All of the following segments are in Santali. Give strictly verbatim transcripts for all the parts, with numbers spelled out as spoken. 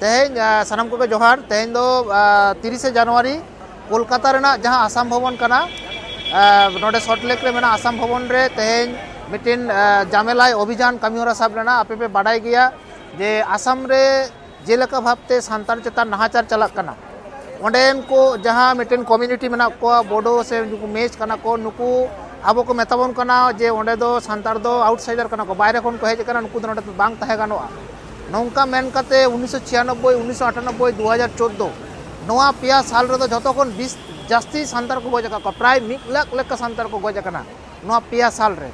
ᱛᱮᱦᱮᱧ ᱥᱟᱱᱟᱢ ᱠᱚᱜᱮ ᱡᱚᱦᱟᱨ᱾ ᱛᱮᱦᱮᱧ ᱫᱚ ᱛᱤᱨᱤᱥᱮ ᱡᱟᱱᱩᱣᱟᱨᱤ, ᱠᱳᱞᱠᱟᱛᱟ ᱨᱮᱱᱟᱜ ᱡᱟᱦᱟᱸ ᱟᱥᱟᱢ ᱵᱷᱚᱵᱚᱱ ᱠᱟᱱᱟ, ᱱᱚᱰᱮ ᱥᱚᱞᱴ ᱞᱮᱠ ᱨᱮ ᱢᱮᱱᱟᱜ ᱟᱥᱟᱢ ᱵᱷᱚᱵᱚᱱ ᱨᱮ ᱛᱮᱦᱮᱧ ᱢᱤᱫᱴᱮᱱ ᱡᱟᱢᱮᱞᱟᱭ ᱚᱵᱷᱤᱡᱟᱱ ᱠᱟᱹᱢᱤᱦᱚᱨᱟ ᱥᱟᱵ ᱞᱮᱱᱟ᱾ ᱟᱯᱮ ᱯᱮ ᱵᱟᱰᱟᱭ ᱜᱮᱭᱟ ᱡᱮ ᱟᱥᱟᱢ ᱨᱮ ᱡᱮᱞᱮᱠᱟ ᱵᱷᱟᱵᱽᱛᱮ ᱥᱟᱱᱛᱟᱲ ᱪᱮᱛᱟᱱ ᱱᱟᱦᱟᱪᱟᱨ ᱪᱟᱞᱟᱜ ᱠᱟᱱᱟ, ᱚᱸᱰᱮᱱ ᱠᱚ ᱡᱟᱦᱟᱸ ᱢᱤᱫᱴᱮᱱ ᱠᱚᱢᱤᱭᱩᱱᱤᱴᱤ ᱢᱮᱱᱟᱜ ᱠᱚᱣᱟ, ᱵᱳᱰᱳ ᱥᱮ ᱱᱩᱠᱩ ᱢᱮᱪ ᱠᱟᱱᱟ ᱠᱚ, ᱱᱩᱠᱩ ᱟᱵᱚ ᱠᱚ ᱢᱮᱛᱟ ᱵᱚᱱ ᱠᱟᱱᱟ ᱡᱮ ᱚᱸᱰᱮ ᱫᱚ ᱥᱟᱱᱛᱟᱲ ᱫᱚ ᱟᱣᱩᱴᱥᱟᱭᱰᱟᱨ ᱠᱟᱱᱟ ᱠᱚ, ᱵᱟᱭᱨᱮ ᱠᱷᱚᱱ ᱠᱚ ᱦᱮᱡ ᱟᱠᱟᱱᱟ, ᱱᱩᱠᱩ ᱫᱚ ᱱᱚᱰᱮ ᱫᱚ ᱵᱟᱝ ᱛᱟᱦᱮᱸ ᱜᱟᱱᱚᱜᱼᱟ᱾ ᱱᱚᱝᱠᱟ ᱢᱮᱱ ᱠᱟᱛᱮ ᱩᱱᱤᱥᱥᱚ ᱪᱷᱤᱭᱟᱱᱚᱵᱵᱳᱭ, ᱩᱱᱤᱥᱥᱚ ᱟᱴᱟᱱᱚᱵᱵᱳᱭ, ᱫᱩ ᱦᱟᱡᱟᱨ ᱪᱳᱫᱽᱫᱳ, ᱱᱚᱣᱟ ᱯᱮᱭᱟ ᱥᱟᱞ ᱨᱮᱫᱚ ᱡᱷᱚᱛᱚ ᱠᱷᱚᱱ ᱵᱤᱥ ᱡᱟᱹᱥᱛᱤ ᱥᱟᱱᱛᱟᱲ ᱠᱚ ᱜᱚᱡ ᱟᱠᱟᱫ ᱠᱚᱣᱟ, ᱯᱨᱟᱭ ᱢᱤᱫ ᱞᱟᱠᱷ ᱞᱮᱠᱟ ᱥᱟᱱᱛᱟᱲ ᱠᱚ ᱜᱚᱡ ᱟᱠᱟᱱᱟ ᱱᱚᱣᱟ ᱯᱮᱭᱟ ᱥᱟᱞ ᱨᱮ᱾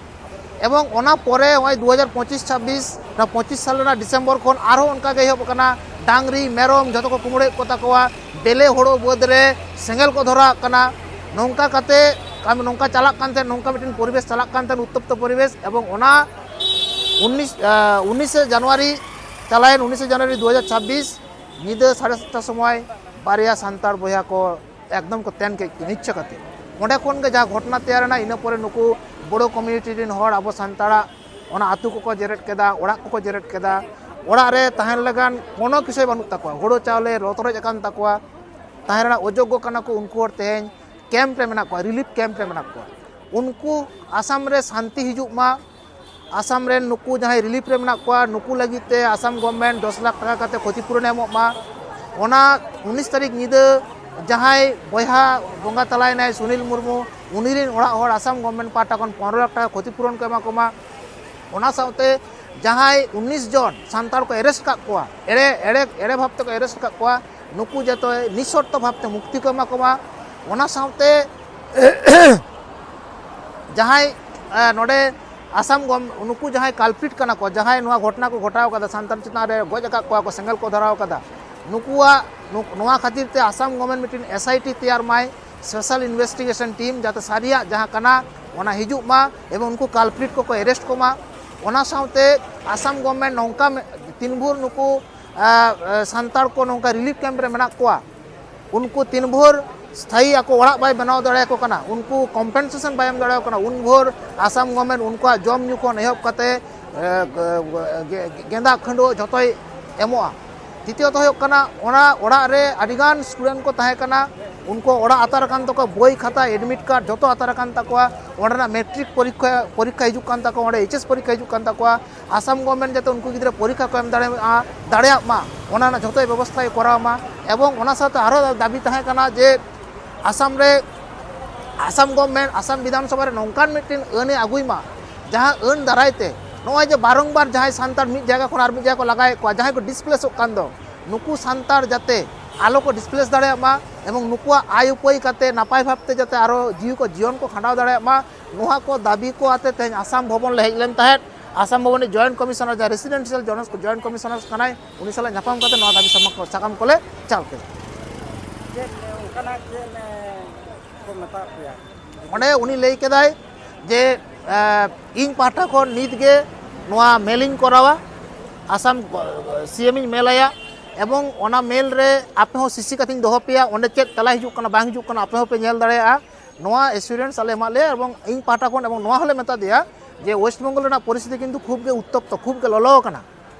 ᱮᱵᱚᱝ ᱚᱱᱟ ᱯᱚᱨᱮ ᱱᱚᱜᱼᱚᱭ ᱫᱩ ᱦᱟᱡᱟᱨ ᱯᱚᱸᱪᱤᱥ ᱪᱷᱟᱵᱵᱤᱥ, ᱚᱱᱟ ᱯᱚᱸᱪᱤᱥ ᱥᱟᱞ ᱨᱮᱱᱟᱜ ᱰᱤᱥᱮᱢᱵᱚᱨ ᱠᱷᱚᱱ ᱟᱨᱦᱚᱸ ᱚᱱᱠᱟ ᱜᱮ ᱮᱦᱚᱵ ᱟᱠᱟᱱᱟ᱾ ᱰᱟᱝᱨᱤ ᱢᱮᱨᱚᱢ ᱡᱷᱚᱛᱚ ᱠᱚ ᱠᱩᱢᱵᱽᱲᱩᱭᱮᱫ ᱠᱚ ᱛᱟᱠᱚᱣᱟ, ᱵᱮᱞᱮ ᱦᱳᱲᱳ ᱵᱟᱹᱫᱽ ᱨᱮ ᱥᱮᱸᱜᱮᱞ ᱠᱚ ᱫᱷᱚᱨᱟᱣᱟᱜ ᱠᱟᱱᱟ᱾ ᱱᱚᱝᱠᱟ ᱠᱟᱛᱮ ᱠᱟᱹᱢᱤ ᱱᱚᱝᱠᱟ ᱪᱟᱞᱟᱜ ᱠᱟᱱ ᱛᱟᱦᱮᱸᱫ, ᱱᱚᱝᱠᱟ ᱢᱤᱫᱴᱮᱱ ᱯᱚᱨᱤᱵᱮᱥ ᱪᱟᱞᱟᱜ ᱠᱟᱱ ᱛᱟᱦᱮᱸᱫ, ᱩᱛᱛᱚᱯᱛᱚ ᱯᱚᱨᱤᱵᱮᱥ᱾ ᱮᱵᱚᱝ ᱚᱱᱟ ᱩᱱᱤᱥ, ᱟᱸ, ᱩᱱᱤᱥᱮ ᱡᱟᱱᱩᱣᱟᱨᱤ, ᱪᱟᱞᱟᱣᱮᱱ ᱩᱱᱤᱥᱮ ᱡᱟᱱᱩᱣᱟᱨᱤ ᱫᱩ ᱦᱟᱡᱟᱨ ᱪᱷᱟᱵᱵᱤᱥ ᱧᱤᱫᱟᱹ ᱥᱟᱲᱮ ᱥᱟᱛᱴᱟ ᱥᱚᱢᱚᱭ ᱵᱟᱨᱭᱟ ᱥᱟᱱᱛᱟᱲ ᱵᱚᱭᱦᱟ ᱠᱚ ᱮᱠᱫᱚᱢ ᱠᱚ ᱛᱮᱱ ᱠᱮᱫ ᱠᱤᱱ ᱤᱪᱪᱷᱟᱹ ᱠᱟᱛᱮ᱾ ᱚᱸᱰᱮ ᱠᱷᱚᱱ ᱜᱮ ᱡᱟᱦᱟᱸ ᱜᱷᱚᱴᱚᱱᱟ ᱛᱮᱭᱟᱨ ᱮᱱᱟ, ᱤᱱᱟᱹ ᱯᱚᱨᱮ ᱱᱩᱠᱩ ᱵᱳᱰᱳ ᱠᱚᱢᱤᱭᱩᱱᱤᱴᱤ ᱨᱮᱱ ᱦᱚᱲ ᱟᱵᱚ ᱥᱟᱱᱛᱟᱲᱟᱜ ᱚᱱᱟ ᱟᱹᱛᱩ ᱠᱚᱠᱚ ᱡᱮᱨᱮᱫ ᱠᱮᱫᱟ, ᱚᱲᱟᱜ ᱠᱚᱠᱚ ᱡᱮᱨᱮᱫ ᱠᱮᱫᱟ᱾ ᱚᱲᱟᱜ ᱨᱮ ᱛᱟᱦᱮᱱ ᱞᱟᱹᱜᱤᱫ ᱠᱳᱱᱳ ᱠᱤᱪᱷᱩ ᱵᱟᱹᱱᱩᱜ ᱛᱟᱠᱚᱣᱟ, ᱦᱳᱲᱳ ᱪᱟᱣᱞᱮ ᱨᱚᱛᱨᱚᱡ ᱟᱠᱟᱱ ᱛᱟᱠᱚᱣᱟ, ᱛᱟᱦᱮᱸ ᱨᱮᱱᱟᱜ ᱚᱡᱳᱜᱽᱜᱚ ᱠᱟᱱᱟ ᱠᱚ᱾ ᱩᱱᱠᱩ ᱦᱚᱲ ᱛᱮᱦᱮᱧ ᱠᱮᱢᱯ ᱨᱮ ᱢᱮᱱᱟᱜ ᱠᱚᱣᱟ, ᱨᱤᱞᱤᱯ ᱠᱮᱢᱯ ᱨᱮ ᱢᱮᱱᱟᱜ ᱠᱚᱣᱟ᱾ ᱩᱱᱠᱩ ᱟᱥᱟᱢ ᱨᱮ ᱥᱟᱱᱛᱤ ᱦᱤᱡᱩᱜ ᱢᱟ, ᱟᱥᱟᱢ ᱨᱮᱱ ᱱᱩᱠᱩ ᱡᱟᱦᱟᱸᱭ ᱨᱤᱞᱤᱯ ᱨᱮ ᱢᱮᱱᱟᱜ ᱠᱚᱣᱟ, ᱱᱩᱠᱩ ᱞᱟᱹᱜᱤᱫ ᱛᱮ ᱟᱥᱟᱢ ᱜᱚᱵᱷᱢᱮᱱᱴ ᱫᱚᱥ ᱞᱟᱠᱷ ᱴᱟᱠᱟ ᱠᱟᱛᱮ ᱠᱷᱚᱛᱤ ᱯᱩᱨᱚᱱᱮ ᱮᱢᱚᱜ ᱢᱟ᱾ ᱚᱱᱟ ᱩᱱᱤᱥ ᱛᱟᱹᱨᱤᱠᱷ ᱧᱤᱫᱟᱹ ᱡᱟᱦᱟᱸᱭ ᱵᱚᱭᱦᱟ ᱵᱚᱸᱜᱟ ᱛᱟᱞᱟᱭᱮᱱᱟᱭ ᱥᱩᱱᱤᱞ ᱢᱩᱨᱢᱩ, ᱩᱱᱤ ᱨᱮᱱ ᱚᱲᱟᱜ ᱦᱚᱲ ᱟᱥᱟᱢ ᱜᱚᱵᱷᱢᱮᱱᱴ ᱯᱟᱦᱴᱟ ᱠᱷᱚᱱ ᱯᱚᱱᱨᱚ ᱞᱟᱠᱷ ᱴᱟᱠᱟ ᱠᱷᱚᱛᱤ ᱯᱩᱨᱚᱱ ᱠᱚ ᱮᱢᱟ ᱠᱚᱢᱟ᱾ ᱚᱱᱟ ᱥᱟᱶᱛᱮ ᱡᱟᱦᱟᱸᱭ ᱩᱱᱤᱥ ᱡᱚᱱ ᱥᱟᱱᱛᱟᱲ ᱠᱚ ᱮᱨᱮᱥᱴ ᱟᱠᱟᱫ ᱠᱚᱣᱟ, ᱮᱲᱮ, ᱮᱲᱮ, ᱮᱲᱮ ᱵᱷᱟᱵᱽ ᱛᱮᱠᱚ ᱮᱨᱮᱥᱴ ᱟᱠᱟᱫ ᱠᱚᱣᱟ, ᱱᱩᱠᱩ ᱡᱚᱛᱚ ᱱᱤᱥᱚᱨᱛᱚ ᱵᱷᱟᱵᱽ ᱛᱮ ᱢᱩᱠᱛᱤ ᱠᱚ ᱮᱢᱟ ᱠᱚᱢᱟ᱾ ᱚᱱᱟ ᱥᱟᱶᱛᱮ ᱡᱟᱦᱟᱸᱭ, ᱮ, ᱱᱚᱰᱮ ᱟᱥᱟᱢ ᱜᱚᱢ-, ᱱᱩᱠᱩ ᱡᱟᱦᱟᱸᱭ ᱠᱟᱞᱯᱤᱴ ᱠᱟᱱᱟ ᱠᱚ, ᱡᱟᱦᱟᱸᱭ ᱱᱚᱣᱟ ᱜᱷᱚᱴᱚᱱᱟ ᱠᱚ ᱜᱷᱚᱴᱟᱣ ᱠᱟᱫᱟ, ᱥᱟᱱᱛᱟᱲ ᱪᱮᱛᱟᱱ ᱨᱮ ᱜᱚᱡ ᱟᱠᱟᱫ ᱠᱚᱣᱟ ᱠᱚ, ᱥᱮᱸᱜᱮᱞ ᱠᱚ ᱫᱷᱚᱨᱟᱣ ᱠᱟᱫᱟ, ᱱᱩᱠᱩᱣᱟᱜ, ᱱᱩ-, ᱱᱚᱣᱟ ᱠᱷᱟᱹᱛᱤᱨ ᱛᱮ ᱟᱥᱟᱢ ᱜᱚᱵᱷᱢᱮᱱᱴ ᱢᱤᱫᱴᱤᱱ ᱮᱥ ᱟᱭ ᱴᱤ ᱛᱮᱭᱟᱨ ᱢᱟᱭ, ᱥᱯᱮᱥᱟᱞ ᱤᱱᱵᱷᱮᱥᱴᱤᱜᱮᱥᱚᱱ ᱴᱤᱢ, ᱡᱟᱛᱮ ᱥᱟᱹᱨᱤᱭᱟᱜ ᱡᱟᱦᱟᱸ ᱠᱟᱱᱟ ᱚᱱᱟ ᱦᱤᱡᱩᱜ ᱢᱟ ᱮᱵᱚᱝ ᱩᱱᱠᱩ ᱠᱟᱞᱯᱤᱴ ᱠᱚᱠᱚ ᱮᱨᱮᱥᱴ ᱠᱚᱢᱟ᱾ ᱚᱱᱟ ᱥᱟᱶᱛᱮ ᱟᱥᱟᱢ ᱜᱚᱵᱷᱢᱮᱱᱴ ᱱᱚᱝᱠᱟ ᱢᱮ-, ᱛᱤᱱ ᱵᱷᱳᱨ ᱱᱩᱠᱩ, ᱟ, ᱟ, ᱥᱟᱱᱛᱟᱲ ᱠᱚ ᱱᱚᱝᱠᱟ ᱨᱤᱞᱤᱯ ᱠᱮᱢᱯ ᱨᱮ ᱢᱮᱱᱟᱜ ᱠᱚᱣᱟ, ᱩᱱᱠᱩ ᱛᱤᱱ ᱵᱷᱳᱨ ᱥᱛᱷᱟᱭᱤ ᱟᱠᱚ ᱚᱲᱟᱜ ᱵᱟᱭ ᱵᱮᱱᱟᱣ ᱫᱟᱲᱮᱭᱟᱠᱚ ᱠᱟᱱᱟ, ᱩᱱᱠᱩ ᱠᱚᱢᱯᱮᱱᱥᱮᱥᱚᱱ ᱵᱟᱭ ᱮᱢ ᱫᱟᱲᱮᱭᱟᱠᱚ ᱠᱟᱱᱟ, ᱩᱱ ᱵᱷᱳᱨ ᱟᱥᱟᱢ ᱜᱚᱵᱷᱢᱮᱱᱴ ᱩᱱᱠᱩᱣᱟᱜ ᱡᱚᱢ ᱧᱩ ᱠᱷᱚᱱ ᱮᱦᱚᱵ ᱠᱟᱛᱮ, ᱮ, ᱜᱮ-, ᱜᱮ-, ᱜᱮᱸᱫᱟᱜ ᱠᱷᱟᱹᱰᱣᱟᱹᱜ ᱡᱷᱚᱛᱚᱭ ᱮᱢᱚᱜᱼᱟ᱾ ᱛᱤᱛᱤᱭᱚᱛᱚ ᱦᱩᱭᱩᱜ ᱠᱟᱱᱟ, ᱚᱱᱟ ᱚᱲᱟᱜ ᱨᱮ ᱟᱹᱰᱤᱜᱟᱱ ᱥᱴᱩᱰᱮᱱᱴ ᱠᱚ ᱛᱟᱦᱮᱸ ᱠᱟᱱᱟ, ᱩᱱᱠᱩ ᱚᱲᱟᱜ ᱟᱛᱟᱨ ᱟᱠᱟᱱ ᱛᱟᱠᱚᱣᱟ, ᱵᱳᱭ ᱠᱷᱟᱛᱟ, ᱮᱰᱢᱤᱴ ᱠᱟᱨᱰ ᱡᱚᱛᱚ ᱟᱛᱟᱨ ᱟᱠᱟᱱ ᱛᱟᱠᱚᱣᱟ᱾ ᱚᱸᱰᱮᱱᱟᱜ ᱢᱮᱴᱨᱤᱠ ᱯᱚᱨᱤᱠᱠᱷᱟ ᱯᱚᱨᱤᱠᱠᱷᱟ ᱦᱤᱡᱩᱜ ᱠᱟᱱ ᱛᱟᱠᱚᱣᱟ, ᱚᱸᱰᱮ ᱮᱭᱤᱪ ᱮᱥ ᱯᱚᱨᱤᱠᱠᱷᱟ ᱦᱤᱡᱩᱜ ᱠᱟᱱ ᱛᱟᱠᱚᱣᱟ᱾ ᱟᱥᱟᱢ ᱜᱚᱵᱷᱚᱨᱱᱢᱮᱱᱴ ᱡᱟᱛᱮ ᱩᱱᱠᱩ ᱜᱤᱫᱽᱨᱟᱹ ᱯᱚᱨᱤᱠᱠᱷᱟ ᱠᱚ ᱮᱢ ᱫᱟᱲᱮᱭᱟᱜᱼᱟ, ᱫᱟᱲᱮᱭᱟᱜ ᱢᱟ, ᱚᱱᱟ ᱨᱮᱱᱟᱜ ᱡᱷᱚᱛᱚ ᱵᱮᱵᱚᱥᱛᱷᱟᱭ ᱠᱚᱨᱟᱣ ᱢᱟ᱾ ᱮᱵᱚᱝ ᱚᱱᱟ ᱥᱟᱶᱛᱮ ᱟᱨᱚ ᱫᱟᱹᱵᱤ ᱛᱟᱦᱮᱸ ᱠᱟᱱᱟ ᱡᱮ ᱟᱥᱟᱢ ᱨᱮ, ᱟᱥᱟᱢ ᱜᱚᱵᱷᱚᱨᱱᱢᱮᱱᱴ ᱟᱥᱟᱢ ᱵᱤᱫᱷᱟᱱ ᱥᱚᱵᱷᱟ ᱨᱮ ᱱᱚᱝᱠᱟᱱ ᱢᱤᱫᱴᱮᱱ ᱟᱹᱱ ᱮ ᱟᱹᱜᱩᱭ ᱢᱟ, ᱡᱟᱦᱟᱸ ᱟᱹᱱ ᱫᱟᱨᱟᱭ ᱛᱮ ᱱᱚᱜᱼᱚᱭ ᱡᱮ ᱵᱟᱨᱚᱝᱵᱟᱨ ᱡᱟᱦᱟᱸᱭ ᱥᱟᱱᱛᱟᱲ ᱢᱤᱫ ᱡᱟᱭᱜᱟ ᱠᱷᱚᱱ ᱟᱨ ᱢᱤᱫ ᱡᱟᱭᱜᱟ ᱠᱚ ᱞᱟᱜᱟᱭᱮᱫ ᱠᱚᱣᱟ, ᱡᱟᱦᱟᱸᱭ ᱠᱚ ᱰᱤᱥᱯᱞᱮᱥᱚᱜ ᱠᱟᱱ ᱫᱚ, ᱱᱩᱠᱩ ᱥᱟᱱᱛᱟᱲ ᱡᱟᱛᱮ ᱟᱞᱚ ᱠᱚ ᱰᱤᱥᱯᱞᱮᱥ ᱫᱟᱲᱮᱭᱟᱜ ᱢᱟ ᱮᱵᱚᱝ ᱱᱩᱠᱩᱣᱟᱜ ᱟᱭ ᱩᱯᱟᱹᱭ ᱠᱟᱛᱮ ᱱᱟᱯᱟᱭ ᱵᱷᱟᱵᱽᱛᱮ ᱡᱟᱛᱮ ᱟᱨᱚ ᱡᱤᱣᱤ ᱠᱚ, ᱡᱤᱭᱚᱱ ᱠᱚ ᱠᱷᱟᱸᱰᱟᱣ ᱫᱟᱲᱮᱭᱟᱜ ᱢᱟ, ᱱᱚᱣᱟ ᱠᱚ ᱫᱟᱹᱵᱤ ᱠᱚ ᱟᱛᱮ ᱛᱮᱦᱮᱧ ᱟᱥᱟᱢ ᱵᱷᱚᱵᱚᱱ ᱞᱮ ᱦᱮᱡ ᱞᱮᱱ ᱛᱟᱦᱮᱸᱫ᱾ ᱟᱥᱟᱢ ᱵᱷᱚᱵᱚᱱ ᱨᱤᱱᱤᱡ ᱡᱚᱭᱮᱱᱴ ᱠᱚᱢᱤᱥᱚᱱᱟᱨ, ᱡᱟᱦᱟᱸᱭ ᱨᱮᱥᱤᱰᱮᱱᱥᱤᱭᱟᱞ ᱡᱚᱭᱮᱱᱴ ᱠᱚᱢᱤᱥᱚᱱᱟᱨ ᱠᱟᱱᱟᱭ, ᱩᱱᱤ ᱥᱟᱞᱟᱜ ᱧᱟᱯᱟᱢ ᱠᱟᱛᱮ ᱱᱚᱣᱟ ᱫᱟᱹᱵᱤ ᱥᱟᱢᱟ-, ᱥᱟᱠᱟᱢ ᱠᱚᱞᱮ ᱪᱟᱞ ᱠᱮᱫᱟ᱾ ᱪᱮᱫ ᱚᱱᱠᱟᱱᱟᱜ ᱪᱮᱫ, ᱮ, ᱠᱚ ᱢᱮᱛᱟᱜ ᱯᱮᱭᱟ? ᱚᱸᱰᱮ ᱩᱱᱤ ᱞᱟᱹᱭ ᱠᱮᱫᱟᱭ ᱡᱮ, ᱮ, ᱤᱧ ᱯᱟᱦᱴᱟ ᱠᱷᱚᱱ ᱱᱤᱛ ᱜᱮ ᱱᱚᱣᱟ ᱢᱮᱞᱤᱧ ᱠᱚᱨᱟᱣᱟ, ᱟᱥᱟᱢ ᱥᱤ ᱮᱢ ᱤᱧ ᱢᱮᱞ ᱟᱭᱟ, ᱮᱵᱚᱝ ᱚᱱᱟ ᱢᱮᱞ ᱨᱮ ᱟᱯᱮ ᱦᱚᱸ ᱥᱤᱥᱤ ᱠᱟᱛᱮᱧ ᱫᱚᱦᱚ ᱯᱮᱭᱟ, ᱚᱸᱰᱮ ᱪᱮᱫ ᱛᱮᱞᱟ ᱦᱤᱡᱩᱜ ᱠᱟᱱᱟ ᱵᱟᱝ ᱦᱤᱡᱩᱜ ᱠᱟᱱᱟ ᱟᱯᱮ ᱦᱚᱸᱯᱮ ᱧᱮᱞ ᱫᱟᱲᱮᱭᱟᱜᱼᱟ᱾ ᱱᱚᱣᱟ ᱮᱥᱩᱨᱮᱱᱥ ᱟᱞᱮ ᱮᱢᱟᱫ ᱞᱮᱭᱟ ᱮᱵᱚᱝ ᱤᱧ ᱯᱟᱦᱴᱟ ᱠᱷᱚᱱ, ᱮᱵᱚᱝ ᱱᱚᱣᱟ ᱦᱚᱸᱞᱮ ᱢᱮᱛᱟ ᱫᱮᱭᱟ ᱡᱮ ᱳᱭᱮᱥᱴ ᱵᱮᱝᱜᱚᱞ ᱨᱮᱱᱟᱜ ᱯᱚᱨᱤᱥᱛᱷᱤᱛᱤ ᱠᱤᱱᱛᱩ ᱠᱷᱩᱵ ᱜᱮ ᱩᱛᱛᱚᱯᱛᱚ, ᱠᱷᱩᱵ ᱜᱮ ᱞᱚᱞᱚ ᱟᱠᱟᱱᱟ᱾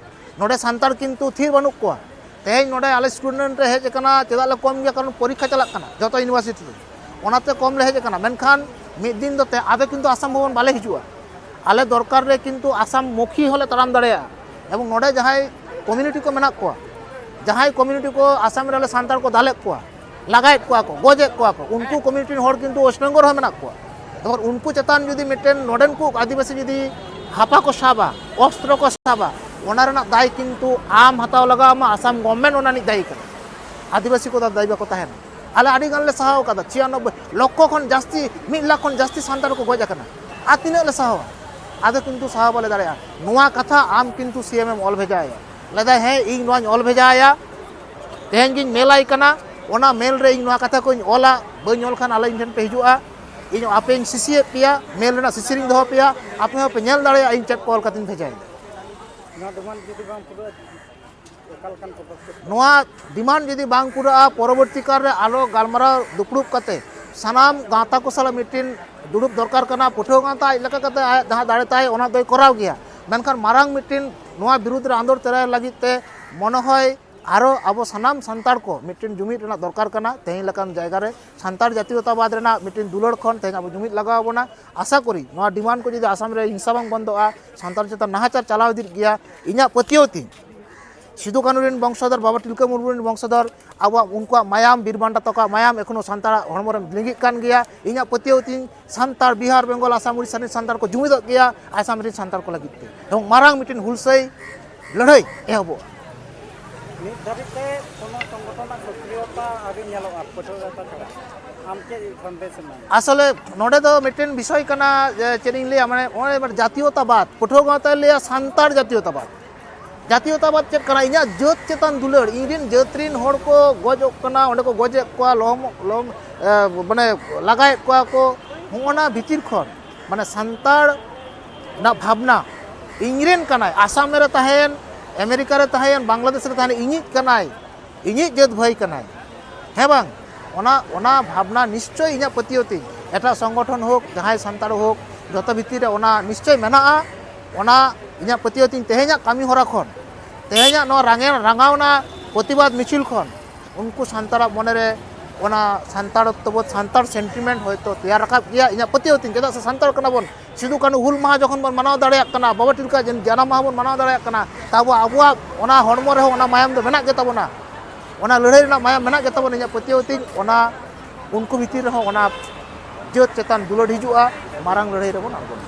ᱱᱚᱰᱮ ᱥᱟᱱᱛᱟᱲ ᱠᱤᱱᱛᱩ ᱛᱷᱤᱨ ᱵᱟᱹᱱᱩᱜ ᱠᱚᱣᱟ᱾ ᱛᱮᱦᱮᱧ ᱱᱚᱰᱮ ᱟᱞᱮ ᱥᱴᱩᱰᱮᱱᱴ ᱨᱮ ᱦᱮᱡ ᱟᱠᱟᱱᱟ, ᱪᱮᱫᱟᱜ ᱞᱮ ᱠᱚᱢ ᱜᱮᱭᱟ? ᱠᱟᱨᱚᱱ ᱯᱚᱨᱤᱠᱠᱷᱟ ᱪᱟᱞᱟᱜ ᱠᱟᱱᱟ ᱡᱚᱛᱚ ᱤᱭᱩᱱᱤᱵᱷᱟᱨᱥᱤᱴᱤ ᱨᱮ, ᱚᱱᱟᱛᱮ ᱠᱚᱢ ᱞᱮ ᱦᱮᱡ ᱟᱠᱟᱱᱟ᱾ ᱢᱮᱱᱠᱷᱟᱱ ᱢᱤᱫ ᱫᱤᱱ ᱫᱚ ᱛᱮ ᱟᱫᱚ ᱠᱤᱱᱛᱩ ᱟᱥᱟᱢ ᱵᱷᱚᱵᱚᱱ ᱵᱟᱞᱮ ᱦᱤᱡᱩᱜᱼᱟ᱾ ᱟᱞᱮ ᱫᱚᱨᱠᱟᱨ ᱨᱮ ᱠᱤᱱᱛᱩ ᱟᱥᱟᱢ ᱢᱩᱠᱷᱤ ᱦᱚᱸᱞᱮ ᱛᱟᱲᱟᱢ ᱫᱟᱲᱮᱭᱟᱜᱼᱟ᱾ ᱮᱵᱚᱝ ᱱᱚᱰᱮ ᱡᱟᱦᱟᱸᱭ ᱠᱚᱢᱤᱭᱩᱱᱤᱴᱤ ᱠᱚ ᱢᱮᱱᱟᱜ ᱠᱚᱣᱟ, ᱡᱟᱦᱟᱸᱭ ᱠᱚᱢᱤᱭᱩᱱᱤᱴᱤ ᱠᱚ ᱟᱥᱟᱢ ᱨᱮ ᱟᱞᱮ ᱥᱟᱱᱛᱟᱲ ᱠᱚ ᱫᱟᱞᱮᱫ ᱠᱚᱣᱟ, ᱞᱟᱜᱟᱭᱮᱫ ᱠᱚᱣᱟ ᱠᱚ, ᱜᱚᱡᱮᱫ ᱠᱚᱣᱟ ᱠᱚ, ᱩᱱᱠᱩ ᱠᱚᱢᱤᱭᱩᱱᱤᱴᱤ ᱨᱮᱱ ᱦᱚᱲ ᱠᱤᱱᱛᱩ ᱳᱭᱮᱥᱴ ᱵᱮᱝᱜᱚᱞ ᱨᱮᱦᱚᱸ ᱢᱮᱱᱟᱜ ᱠᱚᱣᱟ᱾ ᱮᱵᱚᱝ ᱩᱱᱠᱩ ᱪᱮᱛᱟᱱ ᱡᱩᱫᱤ ᱢᱤᱫᱴᱮᱱ ᱱᱚᱰᱮᱱ ᱠᱚ ᱟᱹᱫᱤᱵᱟᱹᱥᱤ ᱡᱩᱫᱤ ᱦᱟᱯᱟ ᱠᱚ ᱥᱟᱵᱟ, ᱚᱥᱛᱨᱚ ᱠᱚ ᱥᱟᱵᱟ, ᱚᱱᱟ ᱨᱮᱱᱟᱜ ᱫᱟᱭ ᱠᱤᱱᱛᱩ ᱟᱢ ᱦᱟᱛᱟᱣ ᱞᱟᱜᱟᱣ ᱟᱢᱟ, ᱟᱥᱟᱢ ᱜᱚᱵᱷᱢᱮᱱᱴ ᱚᱱᱟ ᱨᱤᱱᱤᱡ ᱫᱟᱭᱤ ᱠᱟᱱᱟ᱾ ᱟᱹᱫᱤᱵᱟᱹᱥᱤ ᱠᱚᱫᱚ ᱫᱟᱭᱤ ᱵᱟᱠᱚ ᱛᱟᱦᱮᱱᱟ᱾ ᱟᱞᱮ ᱟᱹᱰᱤ ᱜᱟᱱ ᱞᱮ ᱥᱟᱦᱟᱣ ᱟᱠᱟᱫᱟ, ᱪᱷᱤᱭᱟᱱᱚᱵᱵᱳᱭ ᱞᱚᱠᱠᱷᱚ ᱠᱷᱚᱱ ᱡᱟᱹᱥᱛᱤ, ᱢᱤᱫ ᱞᱟᱠᱷ ᱠᱷᱚᱱ ᱡᱟᱹᱥᱛᱤ ᱥᱟᱱᱛᱟᱲ ᱠᱚ ᱜᱚᱡ ᱟᱠᱟᱱᱟ᱾ ᱟᱨ ᱛᱤᱱᱟᱹᱜ ᱞᱮ ᱥᱟᱦᱟᱣᱟ? ᱟᱫᱚ ᱠᱤᱱᱛᱩ ᱥᱟᱦᱟᱣ ᱵᱟᱞᱮ ᱫᱟᱲᱮᱭᱟᱜᱼᱟ᱾ ᱱᱚᱣᱟ ᱠᱟᱛᱷᱟ ᱟᱢ ᱠᱤᱱᱛᱩ ᱥᱤ ᱮᱢ ᱮᱢ ᱚᱞ ᱵᱷᱮᱡᱟ ᱟᱭᱟ᱾ ᱞᱟᱹᱭᱫᱟᱭ, "ᱦᱮᱸ, ᱤᱧ ᱱᱚᱣᱟᱧ ᱚᱞ ᱵᱷᱮᱡᱟ ᱟᱭᱟ, ᱛᱮᱦᱮᱧ ᱜᱤᱧ ᱢᱮᱞ ᱟᱭ ᱠᱟᱱᱟ, ᱚᱱᱟ ᱢᱮᱞ ᱨᱮ ᱤᱧ ᱱᱚᱣᱟ ᱠᱟᱛᱷᱟ ᱠᱚᱧ ᱚᱞᱟ, ᱵᱟᱹᱧ ᱚᱞ ᱠᱷᱟᱱ ᱟᱞᱮ ᱤᱧ ᱴᱷᱮᱱ ᱯᱮ ᱦᱤᱡᱩᱜᱼᱟ, ᱤᱧ ᱟᱯᱮᱧ ᱥᱤᱥᱤᱭᱮᱫ ᱯᱮᱭᱟ, ᱢᱮᱞ ᱨᱮᱱᱟᱜ ᱥᱤᱥᱤᱨᱤᱧ ᱫᱚᱦᱚ ᱯᱮᱭᱟ, ᱟᱯᱮ ᱦᱚᱸ ᱯᱮ ᱧᱮᱞ ᱫᱟᱲᱮᱭᱟᱜᱼᱟ ᱤᱧ ᱪᱮᱫ ᱠᱚ ᱚᱞ ᱠᱟᱛᱮᱧ ᱵᱷᱮᱡᱟᱭᱮᱫᱟ᱾" ᱱᱚᱣᱟ ᱰᱤᱢᱟᱱᱰ ᱡᱩᱫᱤ ᱵᱟᱝ ᱯᱩᱨᱟᱹᱜᱼᱟ, ᱚᱠᱟ ᱞᱮᱠᱟᱱ ᱯᱚᱫᱚᱠᱷᱮᱯ? ᱱᱚᱣᱟ ᱰᱤᱢᱟᱱᱰ ᱡᱩᱫᱤ ᱵᱟᱝ ᱯᱩᱨᱟᱹᱜᱼᱟ, ᱯᱚᱨᱚᱵᱚᱨᱛᱤ ᱠᱟᱞ ᱨᱮ ᱟᱞᱚ ᱜᱟᱞᱢᱟᱨᱟᱣ ᱫᱩᱯᱲᱩᱵ ᱠᱟᱛᱮ ᱥᱟᱱᱟᱢ ᱜᱟᱶᱛᱟ ᱠᱚ ᱥᱟᱞᱟᱜ ᱢᱤᱫᱴᱤᱱ ᱫᱩᱲᱩᱵ ᱫᱚᱨᱠᱟᱨ ᱠᱟᱱᱟ᱾ ᱯᱟᱹᱴᱷᱩᱣᱟᱹ ᱜᱟᱶᱛᱟ ᱟᱡ ᱞᱮᱠᱟ ᱠᱟᱛᱮ ᱟᱭᱟᱜ ᱡᱟᱦᱟᱸ ᱫᱟᱲᱮ ᱛᱟᱭ ᱚᱱᱟ ᱫᱚᱭ ᱠᱚᱨᱟᱣ ᱜᱮᱭᱟ, ᱢᱮᱱᱠᱷᱟᱱ ᱢᱟᱨᱟᱝ ᱢᱤᱫᱴᱤᱱ ᱱᱚᱣᱟ ᱵᱤᱨᱩᱫᱽ ᱨᱮ ᱟᱸᱫᱳᱲ ᱛᱮᱨᱟᱭ ᱞᱟᱹᱜᱤᱫ ᱛᱮ ᱢᱚᱱᱮ ᱦᱚᱭ ᱟᱨᱚ ᱟᱵᱚ ᱥᱟᱱᱟᱢ ᱥᱟᱱᱛᱟᱲ ᱠᱚ ᱢᱤᱫᱴᱮᱱ ᱡᱩᱢᱤᱫ ᱨᱮᱱᱟᱜ ᱫᱚᱨᱠᱟᱨ ᱠᱟᱱᱟ᱾ ᱛᱮᱦᱮᱧ ᱞᱮᱠᱟᱱ ᱡᱟᱭᱜᱟ ᱨᱮ ᱥᱟᱱᱛᱟᱲ ᱡᱟᱛᱤᱭᱚᱛᱟᱵᱟᱫᱽ ᱨᱮᱱᱟᱜ ᱢᱤᱫᱴᱮᱱ ᱫᱩᱞᱟᱹᱲ ᱠᱷᱚᱱ ᱛᱮᱦᱮᱧ ᱟᱵᱚ ᱡᱩᱢᱤᱫ ᱞᱟᱜᱟᱣ ᱟᱵᱚᱱᱟ᱾ ᱟᱥᱟ ᱠᱚᱨᱤ ᱱᱚᱣᱟ ᱰᱤᱢᱟᱱᱰ ᱠᱚ ᱡᱩᱫᱤ ᱟᱥᱟᱢ ᱨᱮ ᱦᱤᱝᱥᱟ ᱵᱟᱝ ᱵᱚᱱᱫᱚᱜᱼᱟ, ᱥᱟᱱᱛᱟᱲ ᱪᱮᱛᱟᱱ ᱱᱟᱦᱟᱪᱟᱨ ᱪᱟᱞᱟᱣ ᱤᱫᱤᱜ ᱜᱮᱭᱟ᱾ ᱤᱧᱟᱹᱜ ᱯᱟᱹᱛᱭᱟᱹᱣ ᱛᱤᱧ ᱥᱤᱫᱩ ᱠᱟᱹᱱᱩ ᱨᱮᱱ ᱵᱚᱝᱥᱚᱫᱷᱚᱨ, ᱵᱟᱵᱟ ᱛᱤᱞᱠᱟᱹ ᱢᱩᱨᱢᱩ ᱨᱮᱱ ᱵᱚᱝᱥᱚᱫᱷᱚᱨ, ᱟᱵᱚᱣᱟᱜ ᱩᱱᱠᱩᱣᱟᱜ ᱢᱟᱭᱟᱢ, ᱵᱤᱨ ᱵᱟᱱᱴᱟ ᱛᱟᱠᱚᱣᱟᱜ ᱢᱟᱭᱟᱢ ᱮᱠᱷᱚᱱᱳ ᱥᱟᱱᱛᱟᱲᱟᱜ ᱦᱚᱲᱢᱚ ᱨᱮ ᱞᱤᱸᱜᱤᱜ ᱠᱟᱱ ᱜᱮᱭᱟ᱾ ᱤᱧᱟᱹᱜ ᱯᱟᱹᱛᱭᱟᱹᱣ ᱛᱤᱧ ᱥᱟᱱᱛᱟᱲ, ᱵᱤᱦᱟᱨ, ᱵᱮᱝᱜᱚᱞ, ᱟᱥᱟᱢ, ᱩᱲᱤᱥᱥᱟ ᱨᱮᱱ ᱥᱟᱱᱛᱟᱲ ᱠᱚ ᱡᱩᱢᱤᱫᱚᱜ ᱜᱮᱭᱟ ᱟᱥᱟᱢ ᱨᱮᱱ ᱥᱟᱱᱛᱟᱲ ᱠᱚ ᱞᱟᱹᱜᱤᱫ ᱛᱮ, ᱮᱵᱚᱝ ᱢᱟᱨᱟᱝ ᱢᱤᱫᱴᱮᱱ ᱦᱩᱞᱥᱟᱹᱭ ᱞᱟᱹᱲᱦᱟᱹᱭ ᱮᱦᱚᱵᱚᱜᱼᱟ᱾ ᱱᱤᱛ ᱫᱷᱟᱹᱵᱤᱡ ᱛᱮ ᱠᱳᱱᱳ ᱥᱚᱝᱜᱚᱴᱷᱚᱱᱟᱜ ᱥᱚᱠᱨᱤᱭᱚᱛᱟ ᱟᱹᱣᱨᱤ ᱧᱮᱞᱚᱜᱼᱟ ᱯᱟᱹᱴᱷᱩᱣᱟᱹ ᱜᱟᱶᱛᱟ ᱪᱷᱟᱲᱟ᱾ ᱟᱢ ᱪᱮᱫ ᱥᱚᱱᱫᱮᱥ ᱮᱢ ᱮᱢᱟ? ᱟᱥᱚᱞᱮ ᱱᱚᱰᱮ ᱫᱚ ᱢᱤᱫᱴᱮᱱ ᱵᱤᱥᱚᱭ ᱠᱟᱱᱟ, ᱡᱮ ᱪᱮᱫ ᱤᱧ ᱞᱟᱹᱭᱟ, ᱢᱟᱱᱮ ᱱᱚᱜᱼᱚᱭ ᱡᱟᱛᱤᱭᱚᱛᱟᱵᱟᱫᱽ, ᱯᱟᱹᱴᱷᱩᱣᱟᱹ ᱜᱟᱶᱛᱟᱭ ᱞᱟᱹᱭᱟ ᱥᱟᱱᱛᱟᱲ ᱡᱟᱛᱤᱭᱚᱛᱟᱵᱟᱫᱽ᱾ ᱡᱟᱛᱤᱭᱚᱛᱟᱵᱟᱫᱽ ᱪᱮᱫ ᱠᱟᱱᱟ? ᱤᱧᱟᱹᱜ ᱡᱟᱹᱛ ᱪᱮᱛᱟᱱ ᱫᱩᱞᱟᱹᱲ, ᱤᱧ ᱨᱮᱱ ᱡᱟᱹᱛ ᱨᱮᱱ ᱦᱚᱲ ᱠᱚ ᱜᱚᱡᱚᱜ ᱠᱟᱱᱟ, ᱚᱸᱰᱮ ᱠᱚ ᱜᱚᱡᱮᱫ ᱠᱚᱣᱟ, ᱞᱚᱦᱚᱢ ᱞᱚᱦᱚᱢ, ᱮ, ᱢᱟᱱᱮ ᱞᱟᱜᱟᱭᱮᱫ ᱠᱚᱣᱟ ᱠᱚ, ᱦᱚᱸᱜᱼᱚ ᱱᱟ ᱵᱷᱤᱛᱤᱨ ᱠᱷᱚᱱ, ᱢᱟᱱᱮ ᱥᱟᱱᱛᱟᱲ ᱨᱮᱱᱟᱜ ᱵᱷᱟᱵᱽᱱᱟ, ᱤᱧ ᱨᱮᱱ ᱠᱟᱱᱟᱭ, ᱟᱥᱟᱢ ᱨᱮ ᱛᱟᱦᱮᱸᱭᱮᱱ, ᱟᱢᱮᱨᱤᱠᱟ ᱨᱮ ᱛᱟᱦᱮᱸᱭᱮᱱ, ᱵᱟᱝᱞᱟᱫᱮᱥ ᱨᱮ ᱛᱟᱦᱮᱸᱭᱮᱱ, ᱤᱧᱤᱡ ᱠᱟᱱᱟᱭ, ᱤᱧᱤᱡ ᱡᱟᱹᱛ ᱵᱷᱟᱹᱭ ᱠᱟᱱᱟᱭ, ᱦᱮᱸ ᱵᱟᱝ? ᱚᱱᱟ, ᱚᱱᱟ ᱵᱷᱟᱵᱽᱱᱟ ᱱᱤᱥᱪᱚᱭ ᱤᱧᱟᱹᱜ ᱯᱟᱹᱛᱭᱟᱹᱣ ᱛᱤᱧ, ᱮᱴᱟᱜ ᱥᱚᱝᱜᱚᱴᱷᱚᱱ ᱦᱳᱠ, ᱡᱟᱦᱟᱸᱭ ᱥᱟᱱᱛᱟᱲ ᱦᱳᱠ, ᱡᱚᱛᱚ ᱵᱷᱤᱛᱤᱨ ᱨᱮ ᱚᱱᱟ ᱱᱤᱥᱪᱚᱭ ᱢᱮᱱᱟᱜᱼᱟ᱾ ᱚᱱᱟ ᱤᱧᱟᱹᱜ ᱯᱟᱹᱛᱭᱟᱹᱣ ᱛᱤᱧ ᱛᱮᱦᱮᱧᱟᱜ ᱠᱟᱹᱢᱤ ᱦᱚᱨᱟ ᱠᱷᱚᱱ, ᱛᱮᱦᱮᱧᱟᱜ ᱱᱚᱣᱟ ᱨᱟᱸᱜᱮ-, ᱨᱟᱸᱜᱟᱣᱱᱟ ᱯᱨᱚᱛᱤᱵᱟᱫᱽ ᱢᱤᱪᱷᱤᱞ ᱠᱷᱚᱱ ᱩᱱᱠᱩ ᱥᱟᱱᱛᱟᱲᱟᱜ ᱢᱚᱱᱮᱨᱮ ᱚᱱᱟ ᱥᱟᱱᱛᱟᱲᱚᱛᱛᱚᱵᱳᱫᱷ, ᱥᱟᱱᱛᱟᱲ ᱥᱮᱱᱴᱤᱢᱮᱱᱴ ᱦᱚᱭᱛᱳ ᱛᱮᱭᱟᱨ ᱨᱟᱠᱟᱵ ᱜᱮᱭᱟ, ᱤᱧᱟᱹᱜ ᱯᱟᱹᱛᱭᱟᱹᱣ ᱛᱤᱧ᱾ ᱪᱮᱫᱟᱜ ᱥᱮ ᱥᱟᱱᱛᱟᱲ ᱠᱟᱱᱟ ᱵᱚᱱ, ᱥᱤᱫᱩ ᱠᱟᱹᱱᱦᱩ ᱦᱩᱞ ᱢᱟᱦᱟ ᱡᱚᱠᱷᱚᱱ ᱵᱚᱱ ᱢᱟᱱᱟᱣ ᱫᱟᱲᱮᱭᱟᱜ ᱠᱟᱱᱟ, ᱵᱟᱵᱟ ᱛᱤᱞᱠᱟᱹ ᱡᱟᱱᱟᱢ ᱢᱟᱦᱟ ᱵᱚᱱ ᱢᱟᱱᱟᱣ ᱫᱟᱲᱮᱭᱟᱜ ᱠᱟᱱᱟ, ᱛᱟᱵᱚ ᱟᱵᱚᱣᱟᱜ ᱚᱱᱟ ᱦᱚᱲᱢᱚ ᱨᱮᱦᱚᱸ ᱚᱱᱟ ᱢᱟᱭᱟᱢ ᱫᱚ ᱢᱮᱱᱟᱜ ᱜᱮᱛᱟ ᱵᱚᱱᱟ, ᱚᱱᱟ ᱞᱟᱹᱲᱦᱟᱹᱭ ᱨᱮᱱᱟᱜ ᱢᱟᱭᱟᱢ ᱢᱮᱱᱟᱜ ᱜᱮᱛᱟ ᱵᱚᱱᱟ᱾ ᱤᱧᱟᱹᱜ ᱯᱟᱹᱛᱭᱟᱹᱣ ᱛᱤᱧ ᱚᱱᱟ ᱩᱱᱠᱩ ᱵᱷᱤᱛᱤᱨ ᱨᱮᱦᱚᱸ ᱚᱱᱟ ᱡᱟᱹᱛ ᱪᱮᱛᱟᱱ ᱫᱩᱞᱟᱹᱲ ᱦᱤᱡᱩᱜᱼᱟ, ᱢᱟᱨᱟᱝ ᱞᱟᱹᱲᱦᱟᱹᱭ ᱨᱮᱵᱚᱱ ᱟᱬᱜᱚᱱᱟ᱾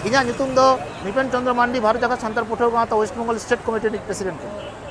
ᱤᱧᱟᱹᱜ ᱧᱩᱛᱩᱢ ᱫᱚ ᱱᱤᱯᱮᱱ ᱪᱚᱸᱫᱽᱨᱚ ᱢᱟᱱᱰᱤ, ᱵᱷᱟᱨᱚᱛ ᱡᱟᱠᱟᱛ ᱥᱟᱱᱛᱟᱲ ᱯᱟᱹᱴᱷᱩᱣᱟᱹ ᱜᱟᱶᱛᱟ ᱳᱭᱮᱥᱴ ᱵᱮᱝᱜᱚᱞ ᱥᱴᱮᱴ ᱠᱚᱢᱤᱴᱤ ᱨᱤᱱᱤᱡ ᱯᱨᱮᱥᱤᱰᱮᱱᱴ ᱠᱟᱹᱱᱟᱹᱧ᱾